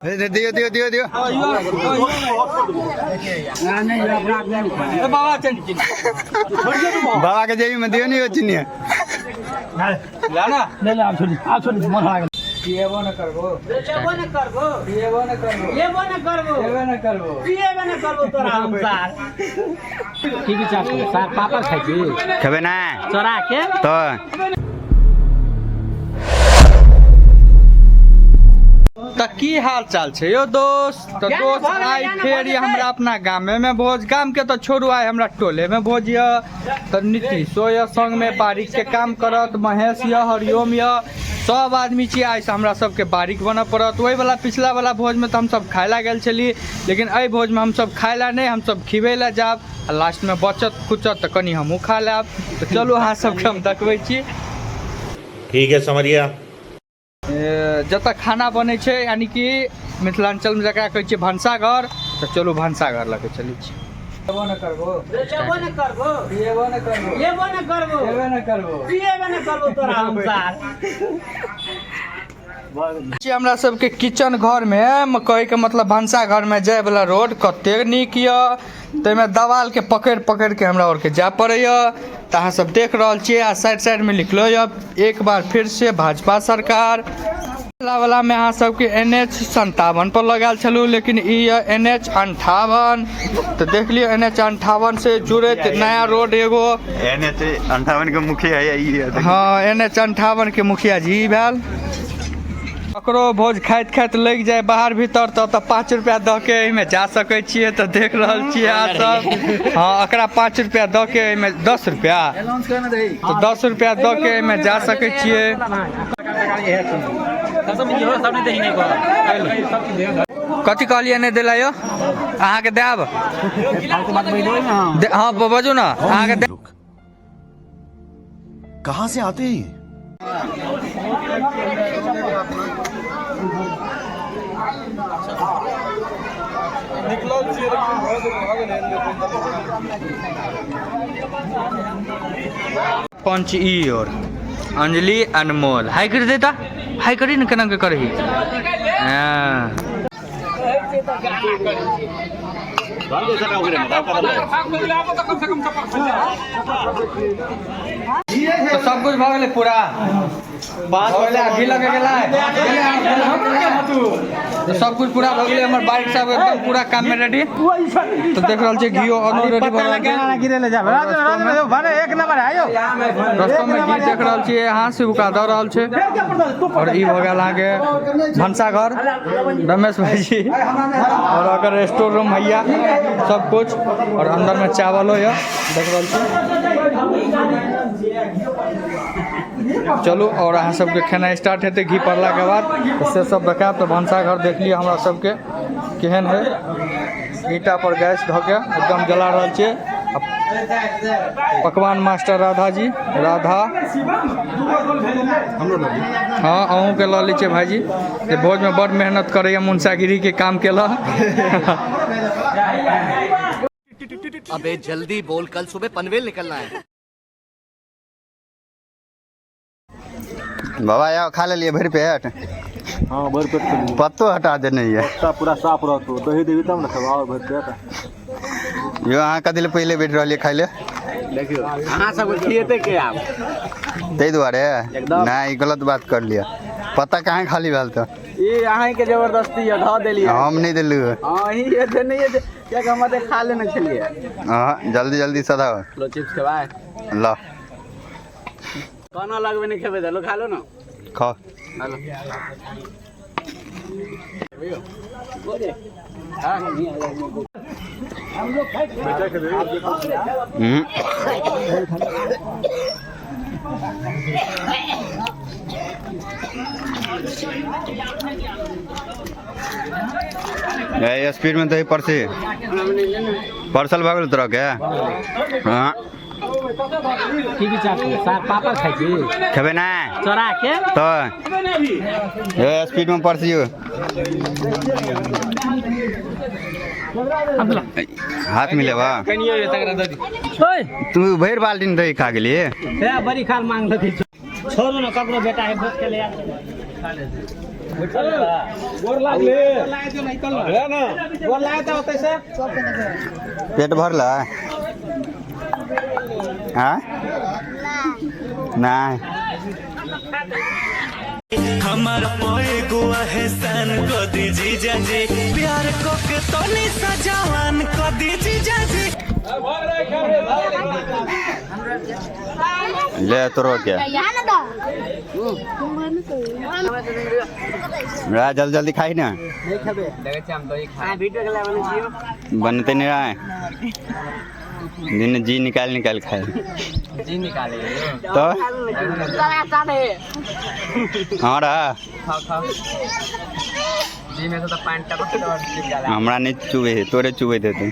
दियो दियो दियो दियो। बाबा के जेबी में दियो नहीं हो चिन्ह। ले ले, आब छोड़ी, आब छोड़ी, मन आ गेल। पिएबो न करबो, लेबो न करबो, पिएबो न करबो, लेबो न करबो, लेबे न करबो, पिएबे न करबो तोरा हम सार। की विचार छौ? साग पापड़ खाइ छी? खेबै ना। चोरा के। तऽ की हाल चाल छै यौ दोस्त? तऽ दोस्त आइ फेर ये हमरा अपना गामे में भोज, गाम के तऽ छोड़ू, आइ हमरा टोले में भोज यऽ। तऽ नीतीशो यऽ संग में बारीक के काम करत, महेश यऽ, हरिओम यऽ, सब आदमी छी। आइ से हमरा सबके बारीक बनऽ पड़त। ओहि वाला पिछला वाला भोज में तऽ हमसब खाय ला गेल छली, लेकिन एहि भोज में हमसब खाय ला नहि, हमसब खिबै ला जायब आ लास्ट में बचत खुचत तऽ कनि हमहूँ खा लेब। तऽ चलू अहाँ सबके हम देखबै छी। ठीक है, समझ गया। जतऽ खाना बनै छै, यानी कि मिथिलाञ्चलमे जकरा कहै छियै भनसाघर। तऽ चलू भनसाघर लऽ कऽ चलै छी। लेबो न करबो, लेबो न करबो, पिएबो न करबो, लेबो न करबो, लेबे न करबो, पिएबे न करबो तोरा हम सार। छी हमरा सबके किचन घरमे, कहैके मतलब भनसा घरमे जाय वाला रोड कतेक नीक यऽ। ताहिमे दवालके पकड़ि पकड़िके हमरा आरके जाय पड़ैए। तऽ अहाँ सब देख रहल छियै आ साइड साइडमे लिखलो यऽ एक बार फिर से भाजपा सरकार। पिछला वाला में अहाँ सबके NH 57 पर लगायल छलू, लेकिन ई यऽ NH 58। तऽ देख लियौ NH 58 से जुड़ैत नया रोड एगो। NH 58 के मुखिया है ई। हाँ, NH 58 के मुखिया जी ई भेल। ककरो भोज खाइत खाइत लागि जाय बाहर भीतर तऽ 5 रुपया दऽ के एहिमे जा सकै छियै। तऽ देख रहल छियै अहाँ सब। हाँ, एकरा 5 रुपया दऽ के एहिमे, 10 रुपया, तऽ 10 रुपया दऽ के एहिमे जा सकै छियै। कथी कहलियै? नहि देला यौ अहाँके देब। हाँ, बजू ने अहाँके। कहाँ से आते हैं ये? पंच ई और अंजलि अनमोल हाई कर देता, हाई करी ने, केना के करही? हाँ। तो सब कुछ भऽ गेलै पूरा, भऽ गेलै, घी लगे गेलै, तो सब कुछ पूरा भऽ गेलै। हमर बाइक सब एकदम पूरा काम में रेडी। तो देख रहल छियै घियो अनो रेडी भऽ रहल छै। रस्तो में घी देख रहल छियै अहाँ, शिवका दऽ रहल छै। और ई भऽ गेल अहाँके भनसाघर, रमेश भाईजी, और अगर स्टोर रूम हैया सब कुछ, और अंदर में चावलो यऽ, देख रहल छी। चलू और अहाँ सबके खेनाइ स्टार्ट हेतै घी पड़लाके बाद, तऽ से सब देखायब। तऽ भनसाघर देख लिअ हमरा सबके केहन है। ईटा पर गैस धऽ के एकदम जला रहल छियै। पकवान मास्टर राधा जी, राधा। हाँ, अहूँके लऽ लै छियै भाईजी, जे भोजमे बड़ मेहनत करैए, मुनसागिरीके काम केलक। अबे जल्दी बोल, कल सुबह पनवेल निकलना है। बाबा आओ, खा लेलिए भरि पेट? हाँ, भरि पेट खेलियै। पत्तो हटा देने ये। पत्ता पूरा साफ रहतो, दही देबी तब ने खेबा भरि पेट। यो अहाँ कथी लए पहिले बैठ रहलियै खाइ लए? देखियौ अहाँ सब खिएते के आब। ताहि दुआरे नहि, ई गलत बात कर लिअ। पत्ता कहाँ खाली भेल तऽ? ई अहीं के जबरदस्ती यऽ, धऽ देलियै। हम नहि देलहुँ। हाँ, अहीं एते नहि एते, कियाकि हम एते खा लेने छलियै। हाँ, जल्दी जल्दी सधाओ। लो, चिप्स खेबै? ल। कोना लगबे नहि खेबै तऽ लो, खा लो ने। खाओ। हेलो। हम्म। ए, स्पीड में दही परसी परसल भऽ गेल तोरा के? हाँ। की विचार छौ? साग पापड़ खाइ छी? खेबै ना। चोरा के। तऽ ए, स्पीड में परसियो, हाथ मिलेबा। ओए। तू भरि बाल्टीन दही खा गेली। हे, बड़ी खाल मांग लथी। छोड़ू ने, ककरो बेटा है, भोज खेले आयल। पेट भरल? हाँ नहीं। हमार एगो एहसान को दीजी जाजी, प्यार को के तनी सजावान को दीजी जाजी। ले तोरो के रा जल्दी जल्दी खाई ना। बनते नहीं रहा है दिन जी निकाल निकाल खाए। जी निकाले तो हाँ रहा जी में से तो पानी टपक और गिर जाला। हमरा नहीं चुबे है, तोरे चुबे देते।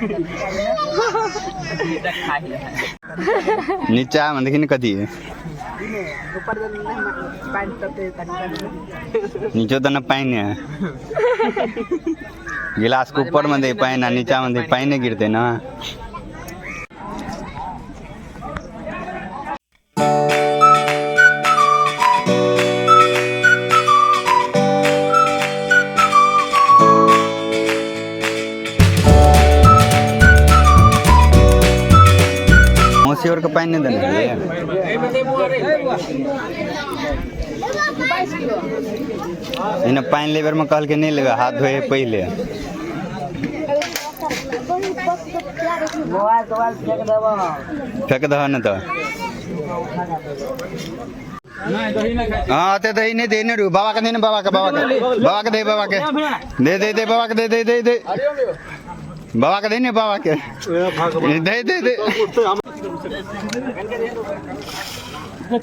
नीचा में देखी न कथी है। नीचो तो न पानी है। गिलास के ऊपर में दे पानी आ नीचा में दे पानी गिरते ना। मौसी और के पानी नहीं देने। इन्हें पानी लेबर में कहल के नहीं लेबे, हाथ धोए पहले। फेंक दह न तो। हाँ ते दही नहीं दे नहीं रू बाबा के दे ना, बाबा के बाबा के बाबा के दे, बाबा के दे दे दे, बाबा के दे दे दे दे, बाबा के दे ने, बाबा के दे दे दे। दे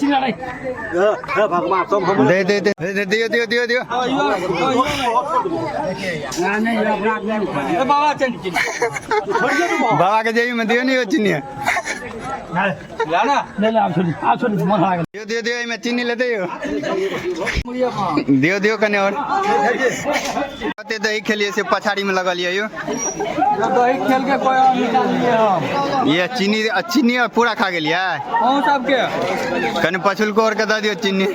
दे दे दे दियो दियो दियो दियो। बाबा के जेबी में दियो नहीं हो चीनी। दियो दियो दियो, एमे चीनी ले दियो दियो दियो कने और। कते दही खेलिए से पछाड़ी में लगल यो। दही खेल के कोई और निकाल लिए हम। ये चीनी चीनी और पूरा खा गेलिए। अहूँ सबके कने पछुलको और के दऽ दियो चीनी।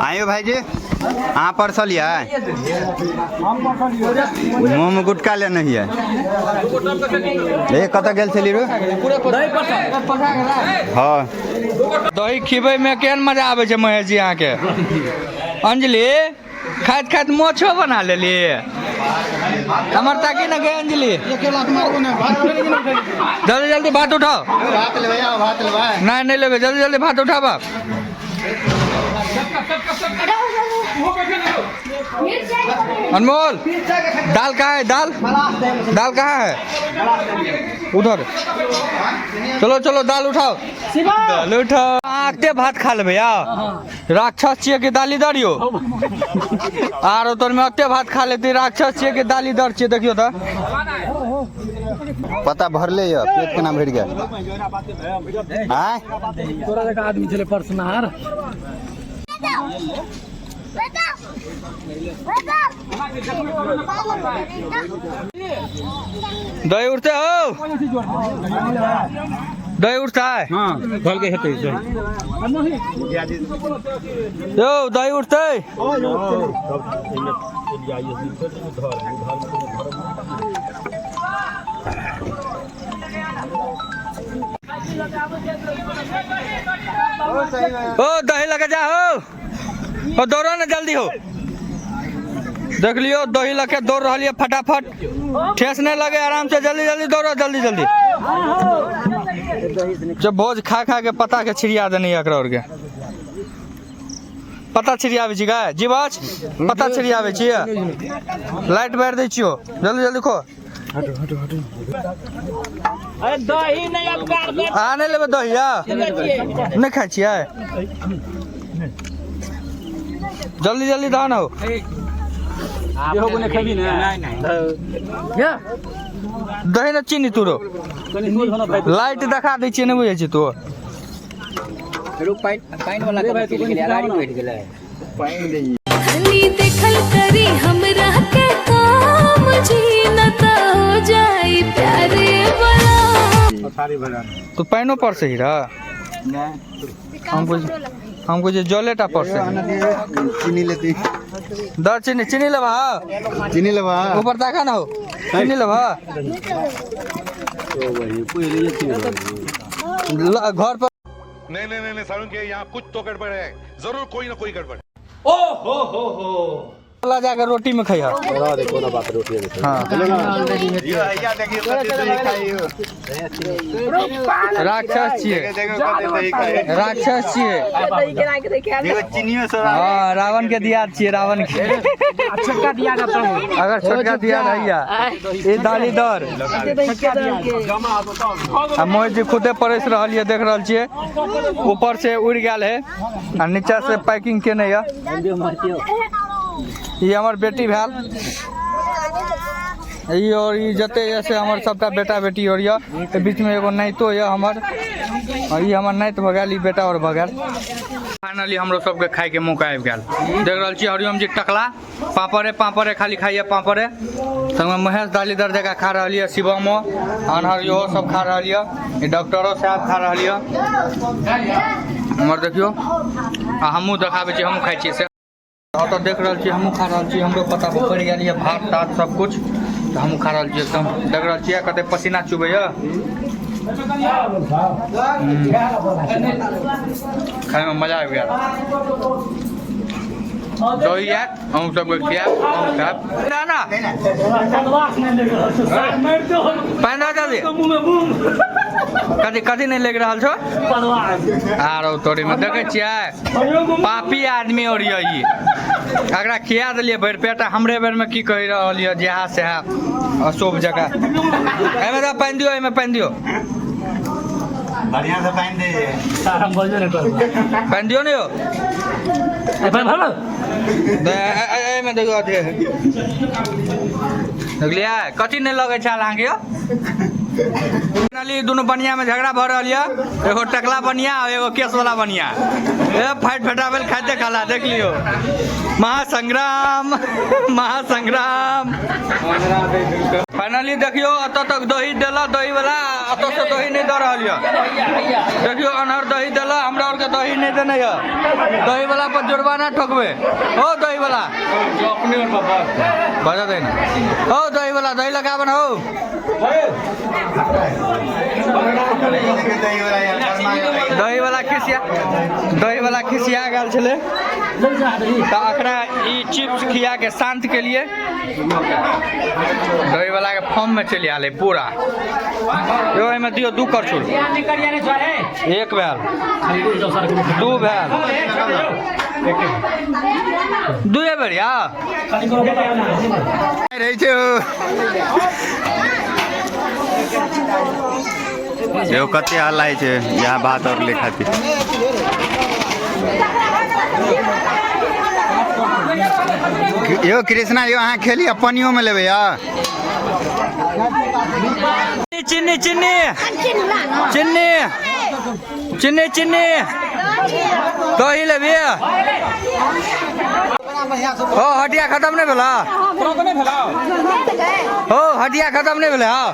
आयो भाईजी, अहाँ परसल ये? मुँह में गुटखा लेने हियै। ए कतऽ गेल छली रो? हाँ दही खिबै में केहन मजा आबै छै महेश जी अहाँके। अंजलि खाइत खाइत मोछो बना लेली। हमर ताकी न गए अंजलि। जल्दी जल्दी भात उठाओ। भात लेबै, आओ भात लेबै। नहीं नहीं लेबै, जल्दी जल्दी भात उठा बाप। अनमोल दाल कहाँ है? दाल दाल कहाँ है? उधर चलो चलो दाल उठाओ, दाल उठाओ। आते भात खा लेबै या राक्षस छियै कि दाली दर यो। आरो तोर में अते भात खा लेती, राक्षस छियै कि दाली दर छियै। देखियो तऽ पता भरले यऽ, पेट केना भरि गेल? आँय तोरा जकाँ आदमी छलै पर्सनार। दही उठते हो, दही उठता है। हाँ के हेतै यो दही उठते। ओ दही लगे जा हो, ओ दौड़ो ना जल्दी हो। देख लियो दही लके दौड़ रहा है फटाफट, ठेस नहीं लगे, आराम से जल्दी जल्दी दौड़ो, जल्दी जल्दी। जब भोज खा खा के पता के छिड़िया देने एकरा और के पता छिड़ियाबै छी गाय जी बाज, पता छिड़ियाबै छी। लाइट बारि दै छियो, जल्दी जल्दी खो। अरे दही नहीं आ नहीं लेबै दही आ? नहीं खाइ छियै? जल्दी जल्दी धान हो। दही ने चीनी तोरो लाइट देखा दै छियै, नहि बुझै छी तू। देखल करी हमरा के काम जी न त हो जाई प्यारे वाला। तू पानिओ पर से ही रह। हमको जे जलेटा पर से चीनी लेती। दर चीनी, चीनी लेबा? चीनी लेबा? ऊपर ताका ना हो, चीनी लेबा? घर पर नहीं नहीं नहीं सारुण के यहाँ कुछ तो गड़बड़ है, जरूर कोई ना कोई गड़बड़ है। ला जाकर रोटी में खइहा। हाँ राक्षस छियै, राक्षस छियै। हाँ रावण के दियाद छियै, रावण के। छोटका दिया अगर छोटका दियाद हैया ई दाली दर। आ मोहित जी खुदे परसि रहल ये, देख रहल छियै ऊपर से उड़ि गेल है आ नीचा से पैकिंग केने ये। ई हमर बेटी भेल ई, और ई जते ये से हमर सबटा बेटा बेटी और ये बीच में एगो नाइतो ये हमर, और ई हमर नाइत भऽ गेल, ई बेटा और भऽ गेल। फाइनली हमरो सबके खाइके मौका आबि गेल। देख रहल छी हरिओम जी टकला पापड़े पापड़े खाली खाइए पापड़े। संगमे महेश दाली दर जगह खा रहल यऽ, शिवमो अनहर इहो सब खा रहल यऽ, ई डॉक्टरो साहब खा रहल यऽ। हमर देखियौ आ हमहूँ देखाबै छी, हमहूँ खाइ छियै से। ओतऽ देख रहल छी हमहूँ खा रहल छी, हमरो पता पड़ि गेल यऽ भात तात सब कुछ, तऽ हमहूँ खा रहल छी एकदम। देख रहल छियै कते पसीना चुबैया। खाइमे मजा आबि गेल। दही आयत अहूँ सबके खियाएब, अहूँ खायब। ना ना पानि दऽ जल्दी। कथी कथी नहि लागि रहल छौ? आरो तोरीमे देखै छियै पापी आदमी और यऽ ई, एकरा खिया देलियै भरि पेट, हमरे बेरमे की कहि रहल यऽ जेहा सेहा अशुभ जगह। एहिमे दऽ पानि दियौ, एहिमे पानि दियौ, बढ़िया से पानि दे, पानि दियौ ने यौ। एहिमे देखियौ अथी देखलियै कथी नहि लगै छल अहाँके यौ? फाइनली दुनू बनिया में झगड़ा भऽ रहल यऽ, एगो टकला बनिया और एगो केस वाला बनिया। ए फाइट फटाबेल खाइते खाला देख लियौ। महासंग्राम महासंग्राम। फाइनली देखियौ एतऽ तक दही देला दही वाला, एतऽ से दही नहि दऽ रहल यऽ। देखियौ अनहर दही देला, हमरा आरके दही नहि देने यऽ। दही वाला पर जुर्माना ठोकबै। ओ दही वाला बजा दे ना। ओ दही वाला दही लगाबन हो। दही वाला खिसिया, दही वाला खिसिया गेल छलै तऽ एकरा ई चिप्स खिया के शांत के लिए दही वाला के फॉर्म में चलि आयल है पूरा। यो एहिमे दियौ 2 करछुल, 1 भेल, 2 भेल, 2 बेर या रहै छै। एगो कते हल्ला होइ छै यहाँ भात और ले खातिर। यो कृष्णा यो अहाँ खेली पनियो में लेबै या? चिन्नी चिन्नी चिन्नी चिन्नी चिन्नी दही लेबी? हो हटिया खत्म नहीं भेला? हो हटिया खत्म नहीं भेलै? हाँ